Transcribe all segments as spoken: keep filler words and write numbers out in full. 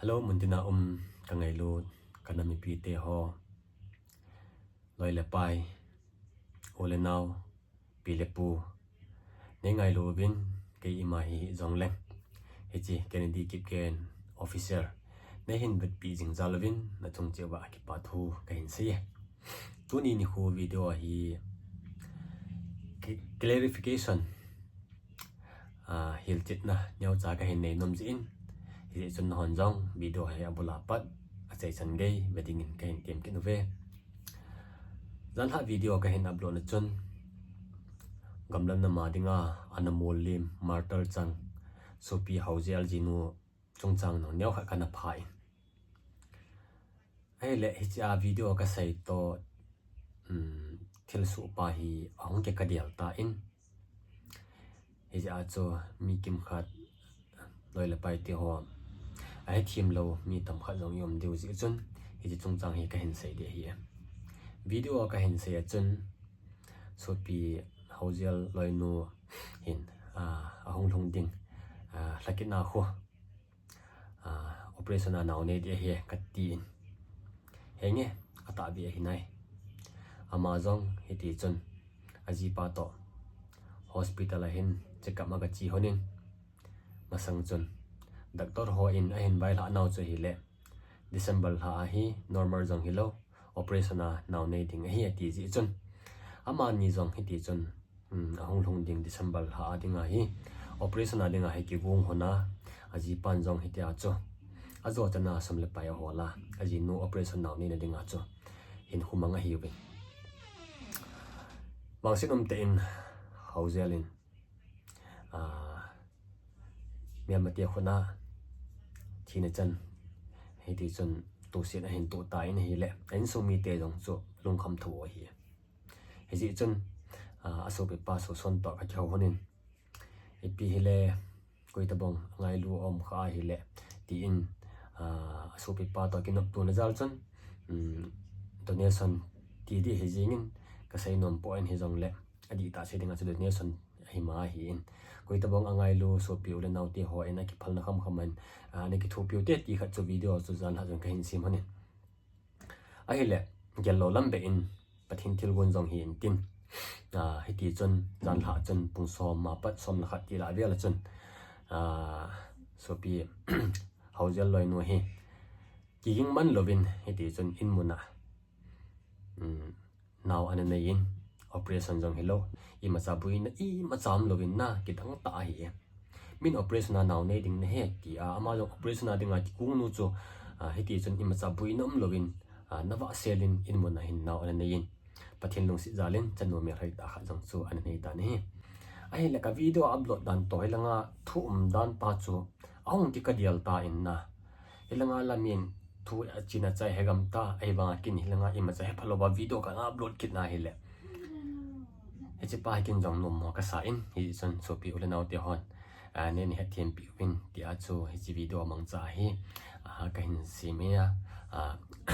Hello, muntina um ka ngailut ka nam mipite ho, loi le pai, u le nau, pi le pu, nei ngailu uvin, kei ima hi jongleng, hiche Kennedy Kipgen Official nei hin vetpi jing jal uvin, nachung cheh uva kipa thu kahin sei e. Tuni nikho video hi clarification, hilchetna neocha kahin nei nom jeh in, hijeh chun nahon jong video hi abul a pat achai chan gei ve dingin kahin tem kit uve. Janlhah video kahin upload na chun, gamlam nam a dinga ana mol lim, martyr chang, sopi Haojel jinu chungchang neo khat kana pha in, ahile hiche a video kasei toh thilsoh pa hi ahung kikadel tan, hijeh a chu mi kimkhat, loi le pai teho, ahethemlou mi tamkhat jong i um diu jeh chun, hiche chungchang hi kahin sei ding ahi. Video kahin sei a chun, sopi Haojel loinu hin ahung lhung ding, lhakitna khu, operation a nao nei ding ahi katin, henge, atahbeh ahi nai. Ama jong hitichun ajipa toh hospital a hin check up aga che lhonin, masang chun doctor hon ahin vailhah nau chu ahile, December lha a hi normal jong hilou, operation a nao nei ding ahi ati jeh chun, amani jong hitichun ahung lhung ding December lha a dinga hi, operation a dinga hi kigong lhona, ajipan jong hitia chu ajo chana sum le pai ahol a, ajinu operation nao neina dinga chu hinkho mang ahiuvin. Vangset umtah in Haojel in melmate khut a thina chan, hitichun tohset ahin toh tan ahile, a insung mite jong chu lungkham thou ahi. Hijeh chun asopipa Soson toh kakihou lhonin, ipi hile, koitobang angailu aum kha ahile, tin asopipa toh kinoptona jal chun, donation ti ding ahi jengin, kasei nom poi, hijongle adihtah sei dinga chu donation ahima ahin, koitobang angailu sopi u le naote hon akiphalna khamkham in ana kithopiu te ti khat chu video chu janlhah chun kahin sem lhonin, ahile, gellou lam beh in Pathen thilgon jong hi intin, hitichun janlhah chun pung som a pat som le khat ti lah vel a chun, sopi Haojel loinu hi kiging man louvin hitichun inmun a nao ana neiyin, operation jong hilou, imacha boina imacha umlouvin na kidang tah ahi. Min operation a nao nei ding nahi tia, ama jong operation a dinga kigongnu chu hitichun imacha boina umlouvin, navahsel in inmun a hin nao ana neiyin, Pathen lungset jal in chanu melhoi tah khat jong chu ana nei tan ahi. Ahile ka video upload dan toh hilanga thu umdan pa chu ahung kikadel tan na, hilanga lamin thu achin achai hegam ta, ahivanga kin hilanga imacha hephalouva video kana upload kit na ahile, hichepa hi kin jong nommo kasa in, hijeh chun sopi u le naote hon, nei hetthempi uvin tia chu hiche video mangcha hi kahin sem e.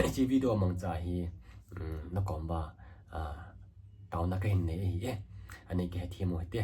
Hiche video mangcha hi nakom uva taona kahin nei ahi e. Anei kihethem u hite.